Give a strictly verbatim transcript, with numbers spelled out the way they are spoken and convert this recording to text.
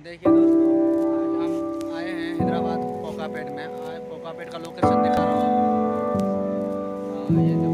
देखिए दोस्तों, आज हम आए हैं हैदराबाद कोकापेट में। आज कोकापेट का लोकेशन दिखा रहा हूँ। हाँ, ये जो